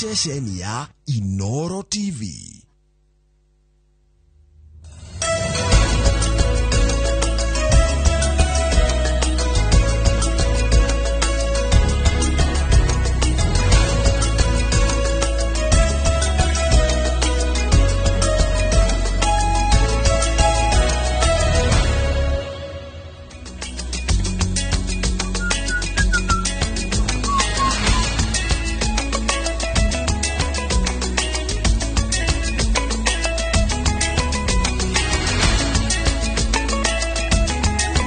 Ceceni ya Inoro TV.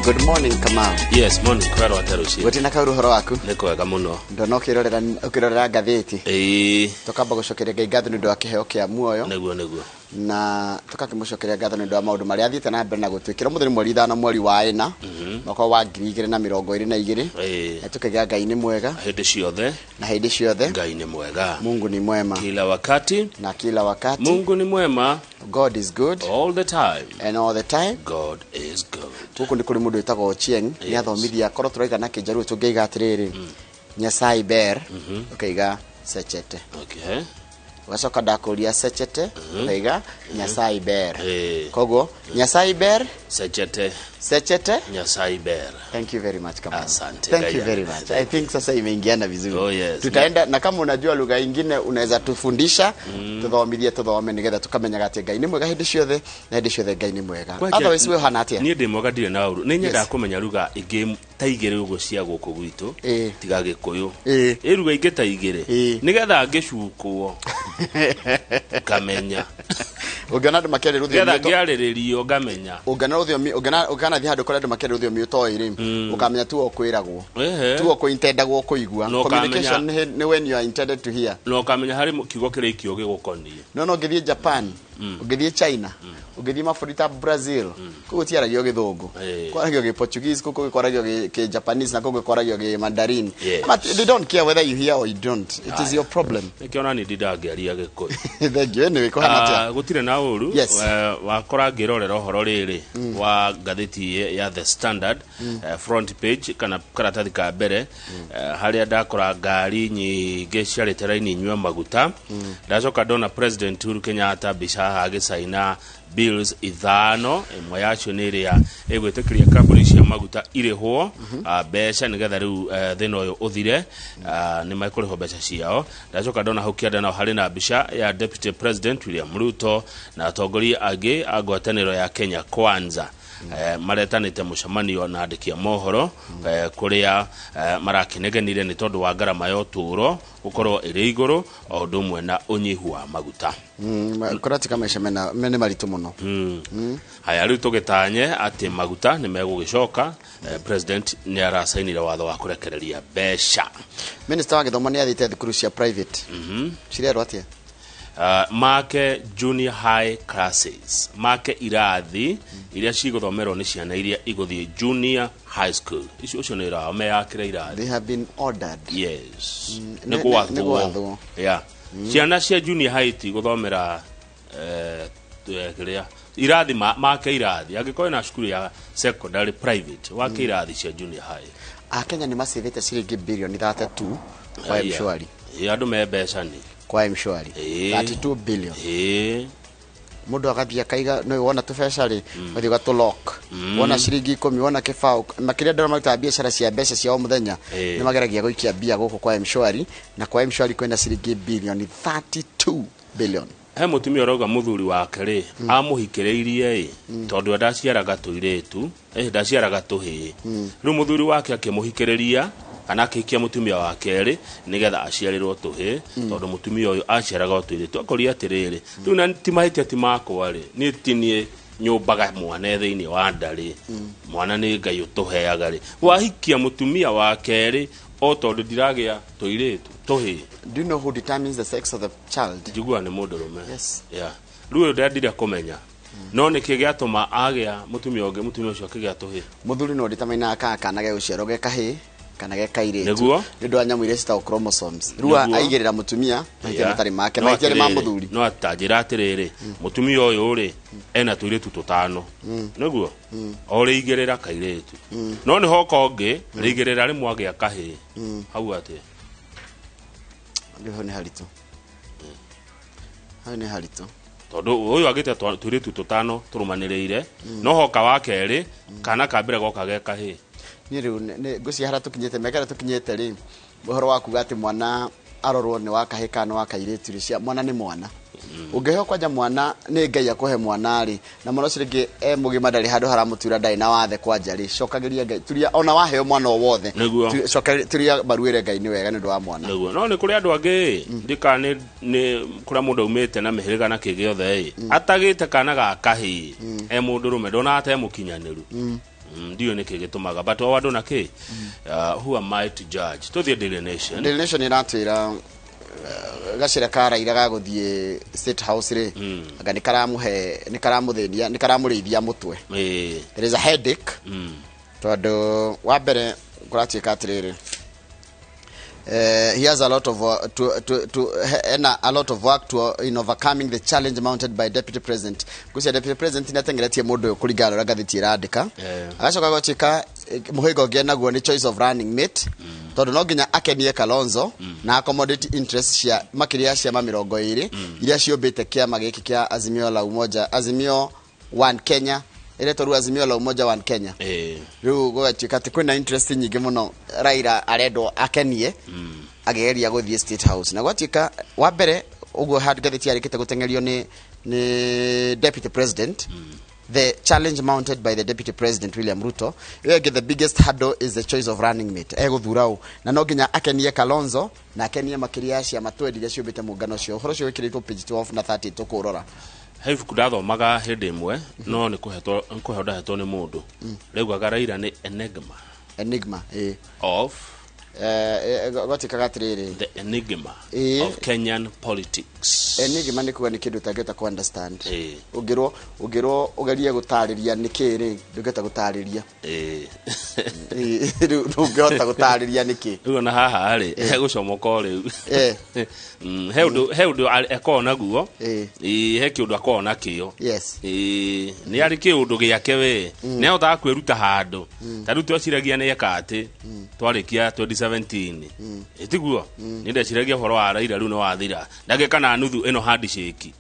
Good morning, Kamau. Yes, morning, kwero atĩa rũciũ? Gũtirĩ na kaũru ũhoro waku. Nĩ kwega mũno. Ndona ũkĩrorera ũkĩrorera ngathĩti. Ĩĩ. Tũkamba gũcokeria Ngai ngatho nĩ ũndũ wa kĩheo kĩa muoyo. Nĩguo nĩguo. Na tũgakĩmũcokeria ngatho nĩ ũndũ wa maũndũ marĩa athiĩte na mbere na gũtwĩkĩra. Ũmũthĩ nĩ mweri 5 mweri wa 4 mwaka wa 2022. Ĩĩ. Na tũkaiga Ngai nĩ mwega. Hĩndĩ ciothe. Na hĩndĩ ciothe. Ngai nĩ mwega. Mungu ni mwema. Kila wakati. Na kila wakati. Mungu ni mwema. God is good. All the time. And all the time. God is good. Gũkũ nĩ kũrĩ mũndũ wĩtagwo Ochieng. Nĩ athomithia korwo tũraiga na kĩnjaruo tũngĩiga atĩrĩrĩ. Nyasaye ber. Ũkaiga sechete. Okay. Ũgacoka ndakũria sechete. Ũkaiga Nyasaye ber. Eh. Koguo Nyasaye ber. Sechete. Sechete. Nyasaye ber. Thank you very much, Kamau. Asante, Thank you Gaya. very much. I think sasa imeingiana vizuri. Oh, yes. Tutaenda na kama unajua lugha ingine unaweza tufundisha, tuthomithie tuthome nigetha tukamenyaga atĩ Ngai nĩ mwega hĩndĩ ciothe na hĩndĩ ciothe Ngai nĩ mwega. Kwanja, Otherwise we ũhana atĩa? Niĩ ndĩ mwega ndirĩ na ũru. Nĩ nyendaga Yes. kũmenya lugha ingĩ ta igĩrĩ ũguo cia gũkũ gwitũ. Ĩĩ. Tiga Gĩkũyũ. Ĩĩ. Ĩ lugha ingĩ ta igĩrĩ. Ĩĩ. Nĩgetha ngĩcukwo ngamenya. Ũngĩona andũ makĩaria rũthiomi Nĩgetha ngĩarĩrĩrio ngamenya. Ũngĩona rũthiomi ũngĩona ũkanathiĩ handũ kũrĩa andũ makĩaria rũthiomi ũtoĩ rĩ, ũkamenya tu o kwĩragwo. Ehe. Tu o kũintendagwo kũigua. Na ũkamenya- Communication nĩ when you are intended to hear. Na ũkamenya harĩ kiugo kĩrĩa gĩgũkoniĩ. No no ũngĩthiĩ Japan, ũngĩthiĩ China, ũngĩthiĩ mabũrũri ta Brazil, kũu gũtiaragio gĩthũngũ. Eh. Kwaragio gĩ Portuguese, kũu kũngĩ kwaragio gĩ kĩ Japanese na kũu kũngĩ kwaragio gĩ Mandarin. Yes. But they don't care whether you hear or you don't. It is your problem. Nĩkĩo ona niĩ ndindaga ngĩaria Gĩkũyũ. Thank you. Anyway, kũhana atĩa? Ah, gũtirĩ na ũru. Yes. Wakora ngĩrorera ũhoro rĩrĩ wa ngathĩti ya The Standard, front page kana karatathi ka mbere, harĩa ndakora ngari nyingĩ ciarĩte raini inyue maguta. Ndacoka ndona President Uhuru Kenyatta mbica haha agĩcaina bills 5, ĩmwe yacio nĩ ĩrĩa ĩgwĩtĩkĩria kambuni cia maguta irĩhwo mbeca nĩgetha rĩu thĩna ũyũ ũthire, nĩ mekũrĩhwo mbeca ciao. Ndacoka ndona hau kĩanda nao harĩ na mbica ya Deputy President William Ruto na atongoria angĩ a ngwatanĩro ya Kenya Kwanza. Maretanĩte mũcemanio na andĩki a mohoro, kũrĩa marakĩnegenire nĩ tondũ wa ngarama ya ũtũũro gũkorwo ĩrĩ igũrũ o ũndũ ũmwe na ũnyihu wa maguta. Kũratika maica mena nĩ maritũ mũno. Haya rĩu tũgĩtanye atĩ maguta nĩ megũgĩcoka. President nĩ aracainire watho wa kũrekereria mbeca. Minister wa gĩthomo nĩ athiĩte thukuru cia private. Cirerwo atĩa? Make junior high classes, make irathi iria cigũthomerwo nĩ ciana iria igũthiĩ junior high school. Icio ũcio nĩ wĩra wao meyakĩre irathi. They have been ordered. Yes. Nĩ Nĩ gwathwo. gwathwo. Yeah. Ciana cia junior high tigũthomera kĩrĩa irathi make irathi angĩkorwo na cukuru ya secondary private wake irathi cia junior high. Akenya nĩ macĩvĩte ciringi bilioni 32 kwa Aya. M-Shwari. Ĩ, andũ me mbeca nĩ Kwa M-Shwari. Ĩĩ. 32 billion. Ĩ. Mũndũ agathiĩ akaiga nĩ wona tũbeca rĩ, ũgathiĩ ũgatũlock. Wona ciringi 10, wona kĩbaũ, makĩria andũ arĩa marutaga biacara cia mbeca cia o mũthenya Ĩĩ. nĩ mageragia gũikia mbia gũkũ kwa M-Shwari, na kwa M-Shwari kwĩna ciringi bilioni 32 billion. He mũtumia ũrauga mũthuri wake rĩ amũhikĩrĩirie ĩ tondũ ndaciaraga tũirĩtu, ndaciaraga tũhĩĩ. Rĩu mũthuri wake akĩmũhikĩrĩria kana akĩhikia mũtumia wa kerĩ nĩgetha aciarĩrwo tũhĩĩ tondũ mũtumia ũyũ aciaraga o tũirĩtu. Akoria atĩrĩrĩ, rĩu na ti mahĩtia ti makwa rĩ, niĩ ti niĩ nyũmbaga mwana thĩinĩ wa nda rĩ, mwana nĩ Ngai ũtũheaga rĩ, wahikia mũtumia wa kerĩ o tondũ ndiragĩa tũirĩtu tũhĩĩ. Do you know who determines the sex of the child? Njiguaga nĩ mũndũrũme. Yes. Yeah. Rĩu ũyũ ndendire kũmenya no nĩkĩ gĩatũma agĩa mũtumia ũngĩ, mũtumia ũcio akĩgĩa tũhĩĩ. Mũthuri no determine kana kana gegũciarwo ge kahĩĩ kana ge kairĩtu. Nĩguo. Nĩ ũndũ wa nyamũ iria citagwo chromosomes. Rĩu Nĩguo. aigĩrĩra mũtumia mahĩtia Yeah. matarĩ make, No mahĩtia nĩ ma atĩrĩrĩ, mũthuri. no atanjĩra atĩrĩrĩ, mũtumia ũyũ rĩ ena tũirĩtu tũtano. Nĩguo o rĩigĩrĩra kairĩtu, no nĩ hoka ũngĩ rĩigĩrĩra rĩmwe agĩa kahĩĩ hau atĩ Nĩho nĩ haritũ. Hau nĩ haritũ. Tondũ ũyũ agĩte tũirĩtu tũtano tũrũmanĩrĩire, no hoka wa kerĩ kana ka mbere goka ge kahĩĩ. Niĩ rĩu ngwĩciria harĩa tũkinyĩte, mĩaka ĩrĩa tũkinyĩte rĩ, ũhoro wa kuga atĩ mwana arorwo nĩ wa kahĩĩ kana nĩ wa kairĩtu rĩ, cia mwana nĩ mwana. Ũngĩheo kwanja mwana nĩ Ngai akũhe mwana rĩ, na mwana ũcio rĩngĩ e mũgima ndarĩ handũ haramũtura, ndarĩ na wathe kwanja rĩ, cokagĩria Ngai. Turia ona waheo mwana o wothe. Nĩguo. Turia maruĩre Ngai nĩ wega nĩ ũndũ wa mwana. Nĩguo, no nĩ kũrĩ andũ angĩ ndika nĩ kũrĩa mũndũ aumĩte na mĩhĩrĩga na kĩ gĩothe ĩ, atagĩte kana ga kahĩĩ e mũndũrũme ndonaga ta e mũkinyanĩru. Ndiũĩ nĩkĩ gĩtũmaga, but o andũ na kĩ, who am I to judge? Tũthiĩ Daily Nation. Daily Nation ĩratwĩra gacĩra ka Raila ga gũthiĩ State House rĩ, anga nĩ karamũhe, nĩ karamũthĩnia, nĩ karamũrĩithia mũtwe. There is a headache. Tondũ wa mbere kũratuĩka atĩrĩrĩ, he has a lot of to ena a lot of work to in overcoming the challenge mounted by deputy president. Ngwĩciria deputy president nĩ atengeretie mũndũ ũyũ kũringana na ũrĩa ngathĩti ĩrandĩka. Agacoka gũtuĩka mũhĩnga ũngĩ naguo nĩ choice of running mate, tondũ no nginya akenie Kalonzo na accommodate interest cia makĩria ya ciama 20 iria ciũmbĩte kĩama gĩkĩ kĩa Azimio la Umoja, Azimio One Kenya, ĩretwo rĩu Azimio la Umoja One Kenya. Rĩu gũgatuĩka atĩ kwĩna interest nyingĩ mũno Raila arendwo akenie akĩgeria gũthiĩ State House, na gwatuĩka wa mbere ũguo ngathĩti yarĩkĩte gũteng'erio nĩ deputy president, the challenge mounted by the deputy president William Ruto. Ĩyo ĩngĩ, the biggest hurdle is the choice of running mate. Egũthura ũ, na no nginya akenie Kalonzo na akenie makĩria ya ciama 20 iria ciũmbĩte mũngano ũcio. Ũhoro ũcio wĩkĩrĩtwo page 12 na 30 tũkũrora. He ibuku ndathomaga hĩndĩ ĩmwe, no nĩ kũhetwo nĩ kũheo ndahetwo nĩ mũndũ rĩugaga Raila nĩ enigma. Enigma, ĩ. Of Gwatuĩkaga atĩrĩrĩ, the enigma of Kenyan politics. Enigma nĩ kuga nĩ kĩndũ ũtangĩhota ku understand. Ũngĩrwo ũgerie gũtarĩria nĩ kĩ rĩ, ndũngĩhota gũtarĩria. Rĩu ndũngĩhota gũtarĩria nĩ kĩ. Rĩu ona haha rĩ, hegũcomoka o rĩu. He ũndũ akoragwo naguo. Ĩ, he kĩũndũ akoragwo nakĩo. Ĩ, nĩ arĩ kĩũndũ gĩake we nĩ ahotaga kwĩruta handũ. Ta rĩu tweciragia nĩ eka atĩ twarĩkia 2017, ĩtiguo nĩ ndeciragia ũhoro wa Raila rĩu nĩ wathira ndagĩka na nuthu ĩno handshake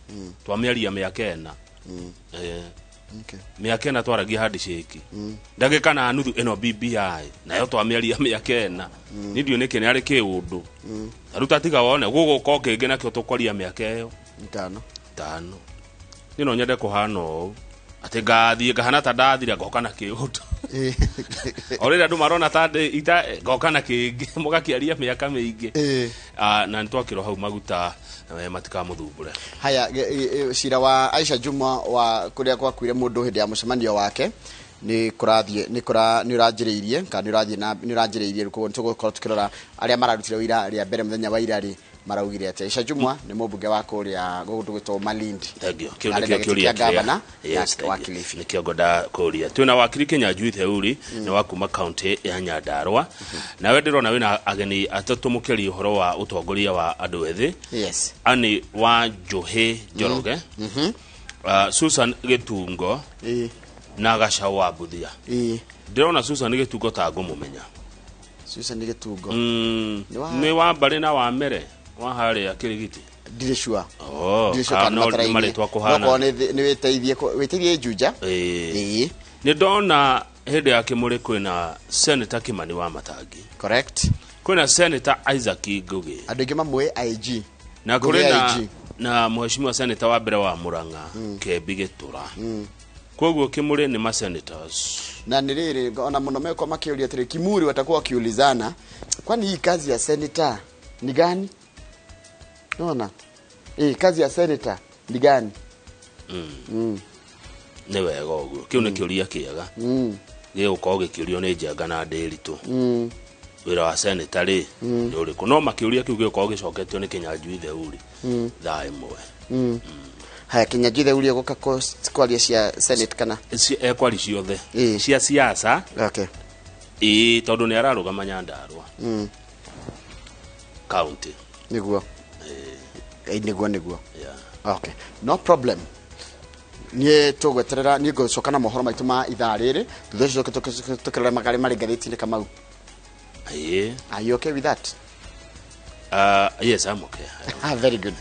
twamĩaria mĩaka 4. Mĩaka 4 twaragia handshake, ndagĩka na nuthu ĩno BBI nayo twamĩaria mĩaka 4. Nĩ ndiũ nĩkĩ nĩ arĩ kĩũndũ. Ta rĩu tatiga wone gũgũka o kĩngĩ nakĩo tũkwaria mĩaka ĩyo 5. 5. Niĩ no nyende kũhana ũũ atĩ ngathiĩ ngahana ta ndathira, ngoka na kĩũndũ o rĩrĩa andũ marona ta ndĩ ita, ngoka na kĩngĩ mũgakĩaria mĩaka mĩingĩ. Ah, na nĩtwakĩrwo hau maguta matikamũthumbũre. Haya, cira wa Aisha Juma wa kũrĩa gwakuire mũndũ hĩndĩ ya mũcemanio wake nĩ kũrathiĩ, nĩ kũra nĩ ũranjĩrĩirie kana nĩ ũrathiĩ na nĩ ũranjĩrĩirie. Koguo nĩ tũgũkorwo tũkĩrora arĩa mararutire ũira rĩa mbere mũthenya wa ira rĩ maraugire atĩa. Aisha Juma nĩ mũmbunge wa kũrĩa gũkũ gwĩtwo Malindi. Thank you. Kĩu Arenda nĩkĩo gĩtĩ kĩũria kĩa gavana kĩrĩa. Yes, wa thank you. Kilifi. Nĩkĩo ngwenda kũũria. Twĩna wakiri Kinyanjui Theuri, nĩ wa kuma kaunti ya Nyandarua. Nawe ndĩrona wĩna ageni atatũ mũkĩaria ũhoro wa ũtongoria wa andũ ethĩ. Ani wa Njohi Njoroge, Susan Gĩtungo na Gacau wa Mbuthia. Ndĩrona Susan Gĩtungo ta ngũmũmenya. Susan Gĩtungo. Nĩ Nĩ wa mbarĩ na wa mere wa harĩa Kĩrigiti. Ndirĩ sure. Oh, Ndirĩ sure kana kana no nĩ matarainie. marĩtwa kũhana. Nokorwo nĩ wĩteithie Juja. Nĩ ndona hĩndĩ ya Kĩmũrĩ kwĩna Senator Kimani wa Matangi, kwĩna Senator Isaac Ngũgĩ, Andũ aingĩ mamũĩ IG. na Ngũgĩ kũrĩ na IG. na mheshimiwa senator wa mbere wa Murang'a Kembi Gĩtũra. Koguo Kĩmũrĩ nĩ ma senators. Na nĩ rĩrĩ, ona mũno mekwa makĩũria atĩrĩ, Kimuri watakuwa wakiulizana, kwani hii kazi ya senator ni gani? Naona kazi ya senator ni gani? Nĩ wega ũguo, kĩu nĩ kĩũria kĩega gĩgũkorwo gĩkĩũrio nĩ Njenga na Ndĩritũ. Wĩra wa senator rĩ nĩ ũrĩkũ? No makĩũria kĩu gĩgũkorwo gĩcoketio nĩ Kĩnyanjui Theuri thaa 1. Haya, Kinyanjui Theuri egũka kwaria cia senate kana? Ekwari ciothe cia siasa. Ĩĩ, tondũ nĩ ararũgama Nyandarua county. Nĩguo. Nĩguo. Okay, no problem. Niĩ tũgweterera, niĩ ngũcoka na mohoro maitũ ma ithaa rĩrĩ, thutha ũcio tũkĩrora magarĩ marĩ ngathĩti-inĩ. Kamau, are you okay with that? Yes, I'm okay. Ah, very good.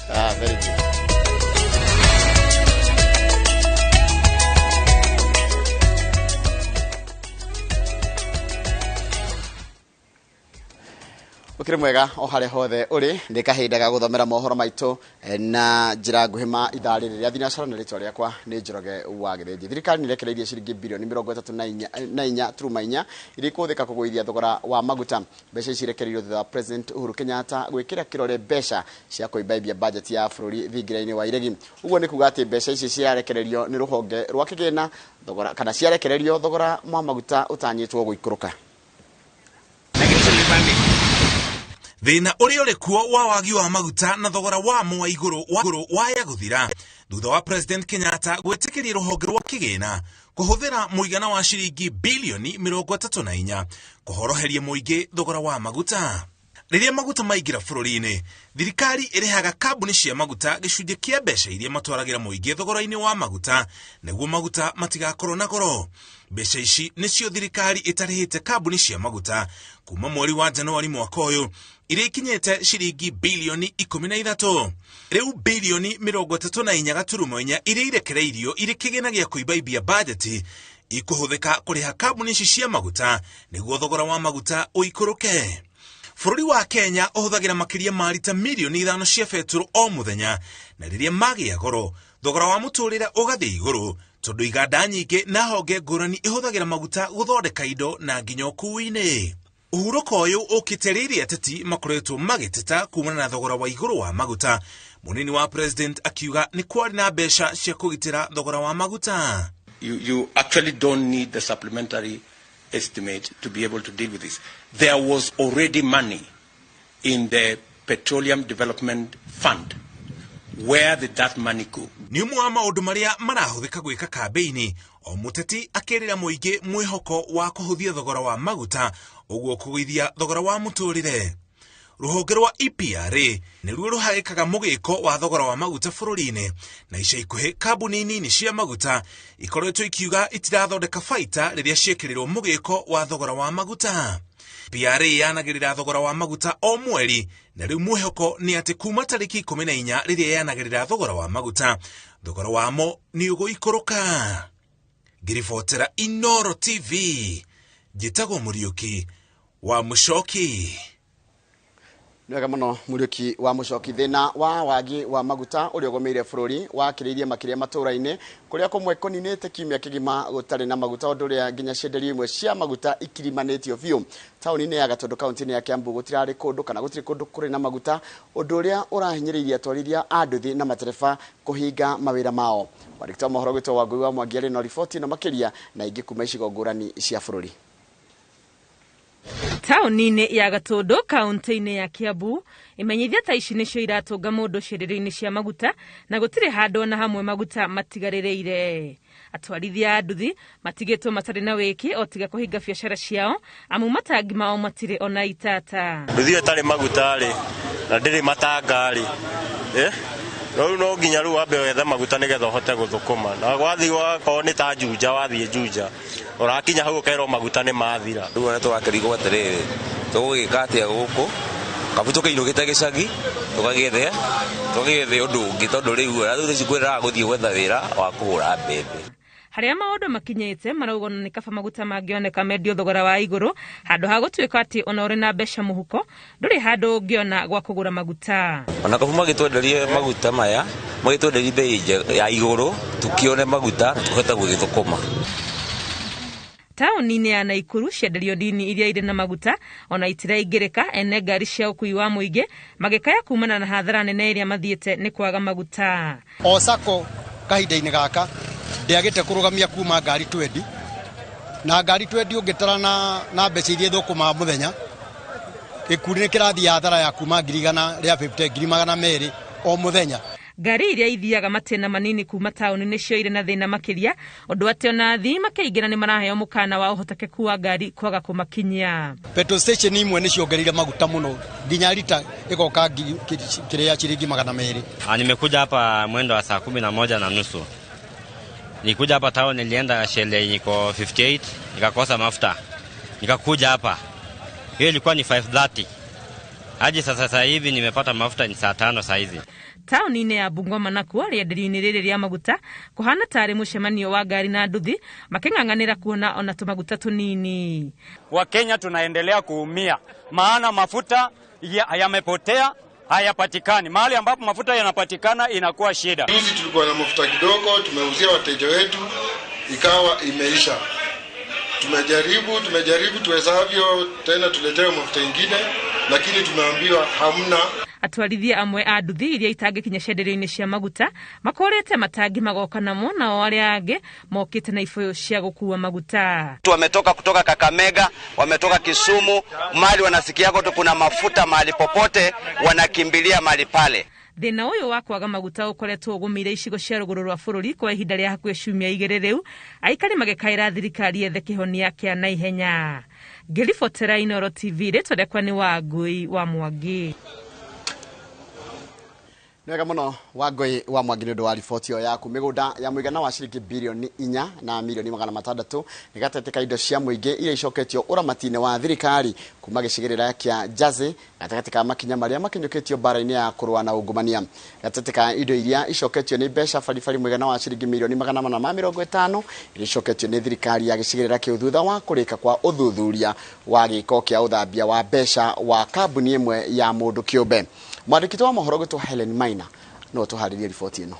Ah, very good. Ukiri mwega o harĩa hothe ũrĩ, nĩ kahinda ga gũthomera mohoro maitũ na njĩra nguhĩ ma ithaa rĩrĩ rĩa thinacara, na rĩtwa rĩakwa nĩ Njoroge wa Gĩthĩnji. Thirikari nĩ ĩrekereirie ciringi birioni 34.4 iria ikũhũthĩka kũgũithia thogora wa maguta. Mbeca ici irekereirio thutha wa President Uhuru Kenyatta gwĩkĩra kĩrore mbeca cia kũimbaimbia bajeti ya bũrũri thingira-inĩ wa iregi. Ũguo nĩ kuga atĩ mbeca ici ciarekererio nĩ rũhonge rwa kĩgĩna thogora, kana ciarekererio thogora wa maguta ũtanyĩtwo gũikũrũka. Thĩna ũrĩa ũrĩ kuo wa wagi wa maguta na thogora wamo wa igũrũ wa igũrũ waya gũthira thutha wa President Kenyatta gwĩtĩkĩria rũhonge rwa kĩgĩna kũhũthĩra mũigana wa ciringi bilioni 34 kũhoroheria mũingĩ thogora wa maguta. Rĩrĩa maguta maingĩra bũrũri-inĩ, thirikari ĩrĩhaga kambuni cia maguta gĩcunjĩ kĩa mbeca iria matwaragĩra mũingĩ thogora-inĩ wa maguta nĩguo maguta matigakorwo na goro. Mbeca ici nĩcio thirikari ĩtarĩhĩte kambuni cia maguta kuma mweri wa Januari mwaka ũyũ, iria ikinyĩte ciringi bilioni 13. Rĩu bilioni 34.4 iria irekereirio irĩ kĩgĩna gĩa kũimbaimbia bajeti ikũhũthĩka kũrĩha kambuni ici cia maguta nĩguo thogora wa maguta ũikũrũke. Bũrũri wa Kenya ũhũthagĩra makĩria ma rita mirioni 5 cia betũrũ o mũthenya, na rĩrĩa magĩa goro thogora wa mũtũrĩre ũgathiĩ igũrũ tondũ iganda nyingĩ na honge ngũrani ihũthagĩra maguta gũthondeka indo na nginya ũkuui-inĩ. Ũhurũko ũyũ ũkĩte rĩrĩa ateti makoretwo magĩteta kumana na thogora wa igũrũ wa maguta. Mũnini wa President akiuga nĩ kwarĩ na mbeca cia kũgitĩra thogora wa maguta. You actually don't need the supplementary estimate to be able to deal with this. There was already money in the Petroleum Development Fund. Where did that money go? Nĩ ũmwe wa maũndũ marĩa marahũthĩka gwĩka kambĩini, o mũteti akĩrĩra mũingĩ mwĩhoko wa kũhũthia thogora wa maguta ũguo kũgũithia thogora wa mũtũrĩre. Rũhonge rwa EPRA nĩruo rũhagĩkaga mũgĩko wa thogora wa maguta bũrũri-inĩ, na ica ikuhĩ kambuni nini cia maguta ikoretwo ikiuga itirathondeka baita rĩrĩa ciĩkĩrĩrwo mũgĩko wa thogora wa maguta. PRA yanagĩrĩra thogora wa maguta o mweri, na rĩu mwĩhoko nĩ atĩ kuma tarĩki 14 rĩrĩa yanagĩrĩra thogora wa maguta, thogora wamo nĩ ũgũikũrũka. Ngĩribotera Inooro TV, njĩtagwo Mũriũki wa Mũcoki. Nĩ wega mũno Mũriũki wa Mũcoki. Thĩna wa wagi wa maguta ũrĩa ũgũmĩire bũrũri wakĩrĩirie makĩria matũũra-inĩ kũrĩa kũmwe kũninĩte kiumia kĩgima gũtarĩ na maguta, ũndũ ũrĩa nginya cienderio imwe cia maguta ikirimanĩtio biũ. Taũni-inĩ ya Gatũndũ kaunti-inĩ ya Kiambu gũtirarĩ kũndũ kana gũtirĩ kũndũ kũrĩ na maguta, ũndũ ũrĩa ũrahinyĩrĩirie atwarithia a nduthi na matereba kũhinga mawĩra mao. Mwandĩki wa mohoro gwĩtwo Wangũi wa Mwangi arĩ na riboti ĩno makĩria na ingĩ kuma icigo ngũrani cia bũrũri. Taũni-inĩ ya Gatũndũ kaunti-inĩ ya Kiambu, imenyithia ta ici nĩcio iratũnga mũndũ cienderio-inĩ cia maguta na gũtirĩ handũ ona hamwe maguta matigarĩrĩire. Atwarithia a nduthi matigĩtwo matarĩ na wĩki o tiga kũhinga biacara ciao, amu matangi mao matirĩ ona itata. Nduthi ĩyo ĩtarĩ maguta rĩ, na ndĩrĩ matanga rĩ, rĩu no nginya rĩu wambe wethe maguta nĩgetha ũhote gũthũkũma. Na wathiĩ wakorwo nĩ ta Juja, wathiĩ Juja ũrakinya hau ũkerwo maguta nĩ mathira. Rĩu ona tũgakĩrigwo atĩrĩrĩ, tũgũgĩka atĩa gũkũ? Kabu tũkĩinũkĩte gĩcagi, tũgagĩethe ũndũ ũngĩ, tondũ rĩu ona thutha ici kwĩraga gũthiĩ gwetha wĩra wa kũhũra mbembe. Harĩa maũndũ makinyĩte marauga ona nĩ kaba maguta mangĩoneka mendio thogora wa igũrũ handũ ha gũtuĩka atĩ ona ũrĩ na mbeca mũhuko ndũrĩ handũ ũngĩona gwa kũgũra maguta. Ona kabu magĩtwenderie maguta maya, magĩtwenderie bei ya igũrũ, tũkĩone maguta na tũhote gũgĩthũkũma. Taũni-inĩ ya Naikuru cienderio ndini iria irĩ na maguta ona itiraingĩrĩka, ene ngari cia ũkuui wa mũingĩ magĩkaya kumana na hathara nene ĩrĩa mathiĩte nĩ kwaga maguta. O sacco kahinda-inĩ gaka ndĩagĩte kũrũgamia kuma ngari 20, na ngari 20 ũngĩtara na mbeca iria ithũkũmaga mũthenya, gĩkundi nĩ kĩrathiĩ hathara ya kuma ngiri igana rĩa 50, ngiri magana merĩ o mũthenya. Ngari iria ithiaga matĩna manini kuma taũni nĩcio irĩ na thĩna makĩria, ũndũ atĩ ona athii makĩingĩra nĩ maraheo mũkana wa ũhotekeku wa ngari kwaga kũmakinyia. Petrol station imwe nĩ ciongereire maguta mũno nginya rita ĩgoka kĩrĩa ciringi magana merĩ. Nimekuja hapa mwendo wa saa 11:30. Nilikuja hapa town, nilienda Shell yenye iko 58 nikakosa mafuta. Nikakuja hapa. Hiyo ilikuwa ni 5:30. Hadi sasa hivi nimepata mafuta ni saa 5 saa hizi. Taũni-inĩ ya Bungoma nakuo rĩenderio-inĩ rĩrĩ rĩa maguta kũhana tarĩ mũcemanio wa ngari na nduthi makĩng'ang'anĩra kuona ona tũmaguta tũnini. Wakenya tunaendelea kuumia, maana mafuta yamepotea, hayapatikani. Mahali ambapo mafuta yanapatikana inakuwa shida. Juzi tulikuwa na mafuta kidogo, tumeuzia wateja wetu, ikawa imeisha. Tumejaribu tuwezavyo, tena tuletewe mafuta ingine, lakini tumeambiwa hamna. Atwarithia amwe a nduthi iria itangĩkinya cienderio-inĩ cia maguta makorete matangi magoka namo, nao arĩa angĩ mokĩte na ibũyũ cia gũkua maguta. Wametoka kutoka Kakamega, wametoka Kisumu, mali wanasikiako tu kuna mafuta mahali popote, wanakimbilia mahali pale. Thĩna ũyũ wa kwaga maguta ũkoretwo ũgũmĩire icigo cia rũgũrũ rwa bũrũri kwa ihinda rĩa hakuhĩ ciumia 2 rĩu, aikari magĩkaĩra thirikari yethe kĩhonia kĩa naihenya. Ngĩribotera Inooro TV, rĩtwa rĩakwa nĩ Wangũi wa Mwangi. Nĩ wega mũno Wangũi wa Mwangi nĩ ũndũ wa riboti ĩyo yaku. Mĩgũnda ya mũigana wa ciringi birioni 4 na milioni 600 nĩ gatagatĩ ka indo cia mũingĩ iria icoketio ũramati-inĩ wa thirikari kuma gĩcigĩrĩra kĩa Jersey gatagatĩ ka makinya marĩa makinyũkĩtio mbara-inĩ ya kũrũa na ungumania. Gatagatĩ ka indo iria icoketio nĩ mbeca baribari mũigana wa ciringi milioni 450 iria icoketio nĩ thirikari ya gĩcigĩrĩra kĩu thutha wa kũrĩka kwa ũthuthuria wa gĩko kĩa ũthambia wa mbeca wa kambuni ĩmwe ya mũndũ kĩũmbe. Mwandĩki wa mohoro gwĩtwo Helen Maina no tũharĩrie riboti ĩno.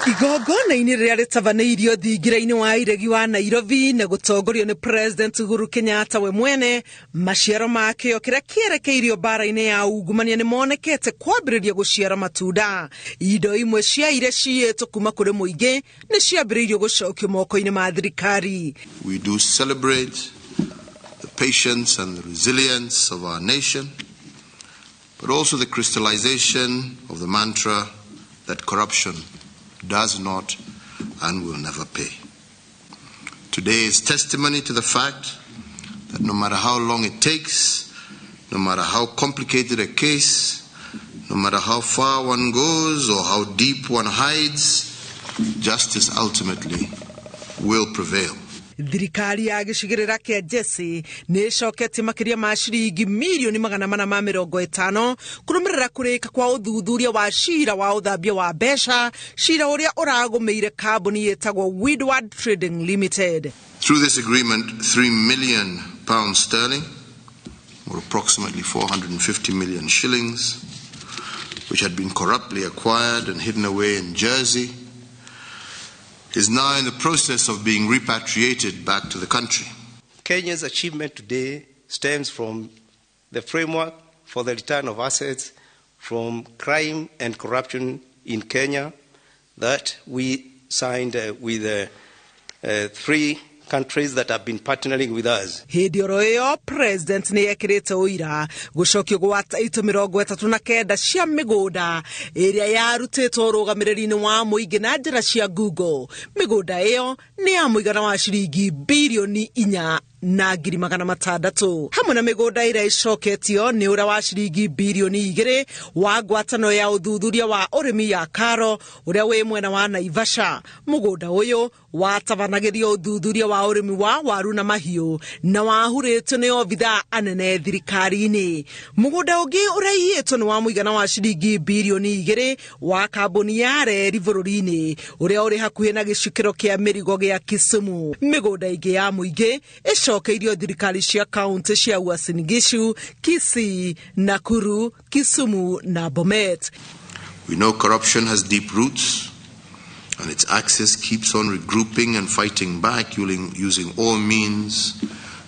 Igongona-inĩ rĩrĩa rĩtabanĩirio thingira-inĩ wa iregi wa Nairobi na gũtongorio nĩ President Uhuru Kenyatta we mwene, maciaro ma kĩo kĩrĩa kĩerekeirio mbara-inĩ ya ungumania nĩ monekete kwambĩrĩria gũciara matunda. Indo imwe cia iria ciyĩtwo kuma kũrĩ mũingĩ nĩ ciambĩrĩirio gũcokio moko-inĩ ma thirikari. We do celebrate the patience and the resilience of our nation, but also the crystallization of the mantra that corruption does not and will never pay. Today is testimony to the fact that no matter how long it takes, no matter how complicated a case, no matter how far one goes or how deep one hides, justice ultimately will prevail. Thirikari ya gĩcigĩrĩra kĩa Jersey nĩ ĩcoketie makĩria ma ciringi milioni 450 kũrũmĩrĩra kũrĩka kwa ũthuthuria wa cira wa ũthambia wa mbeca, cira ũrĩa ũragũmĩire kambuni ĩtagwo Windward Trading Limited. Through this agreement, £3 million sterling, or approximately 450 million shillings, which had been corruptly acquired and hidden away in Jersey, is now in the process of being repatriated back to the country. Kenya's achievement today stems from the framework for the return of assets from crime and corruption in Kenya that we signed with 3 countries that have been partnering with us. Hĩndĩ oro ĩyo President nĩ ekĩrĩte ũira gũcokio gwa taitũ 39 cia mĩgũnda ĩrĩa yarutĩtwo ũrũgamĩrĩri-inĩ wa mũingĩ na njĩra cia Google. Mĩgũnda ĩyo nĩ ya mũigana wa ciringi birioni 4 na ngiri 600 hamwe na mĩgũnda ĩrĩa ĩcoketio nĩ ũrĩa wa ciringi birioni 2 wa ngwatano ya ũthuthuria wa ũrĩmi ya Karo ũrĩa wĩ mwena wa Naivasha. Mũgũnda ũyũ watabanagĩrio ũthuthuria wa ũrĩmi wa waru na mahiũ na wahurĩtio nĩ obithaa anene thirikari-inĩ. Mũgũnda ũngĩ ũraiyĩtwo nĩ wa mũigana wa ciringi birioni 2 wa kambuni ya reri bũrũri-inĩ ũrĩa ũrĩ hakuhĩ na gĩcukĩro kĩa mĩrigo gĩa Kisumu. Mĩgũnda ĩngĩ ya mũingĩ ĩcokeirio thirikari cia kaunti cia Uasin Gishu, Kisii, Nakuru, Kisumu na Bomet. We know corruption has deep roots, and its axis keeps on regrouping and fighting back, using all means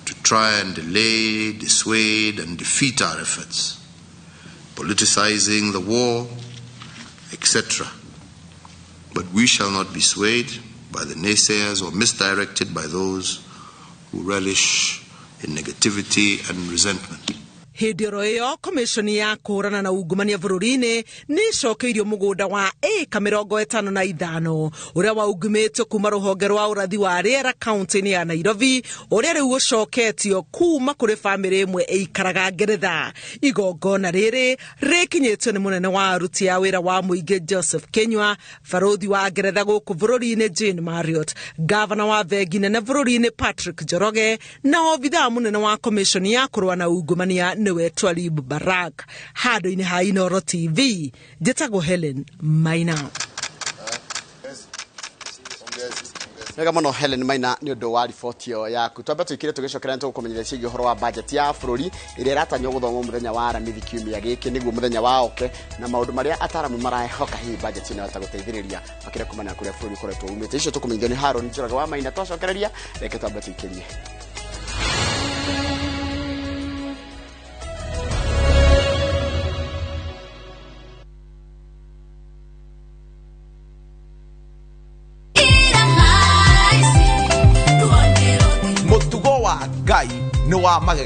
to try and delay, dissuade, and defeat our efforts, politicizing the war, etc. But we shall not be swayed by the naysayers or misdirected by those who relish in negativity and resentment. Hĩndĩ oro ĩyo komishoni ya kũhũrana na ungumania bũrũri-inĩ nĩ ĩcokeirio mũgũnda wa ĩka 55 ũrĩa waungumĩtio kuma rũhonge rwa ũrathi wa rĩera kaunti-inĩ ya Nairobi, ũrĩa rĩu ũcoketio kuma kũrĩ bamĩrĩ ĩmwe ĩikaraga Ngeretha. Igongona rĩrĩ rĩkinyĩtio nĩ mũnene wa aruti a wĩra wa mũingĩ Joseph Kinyua, barũthi wa Ngeretha gũkũ bũrũri-inĩ Jane Marriott, gavana wa bengi nene bũrũri-inĩ Patrick Njoroge, na obithaa mũnene wa komishoni ya kũrũa na ungumania nĩwe Twalib Barak. Handũ-inĩ ha Inooro TV, njĩtagwo Helen Maina. Wega mũno Helen Maina nĩ ũndũ wa riboti ĩyo yaku. Twambe tũikire tũgĩcokera nĩ tũgũkũmenyithia ciĩgiĩ ũhoro wa budget ya bũrũri ĩrĩa ĩratanywo gũthomwo mũthenya wa Aramithi kiumia gĩkĩ, nĩguo mũthenya wa oke, na maũndũ marĩa ataaramu marahoka hihi budget ĩno yahota gũteithĩrĩria makĩria kumana na kũrĩa bũrũri ũkoretwo umĩte. Icio tũkũmenyithio nĩ Haron Njoroge wa Maina. Twacokereria, reke twambe tũikĩrie. Mutugo wa Ngai nĩ wa magegania.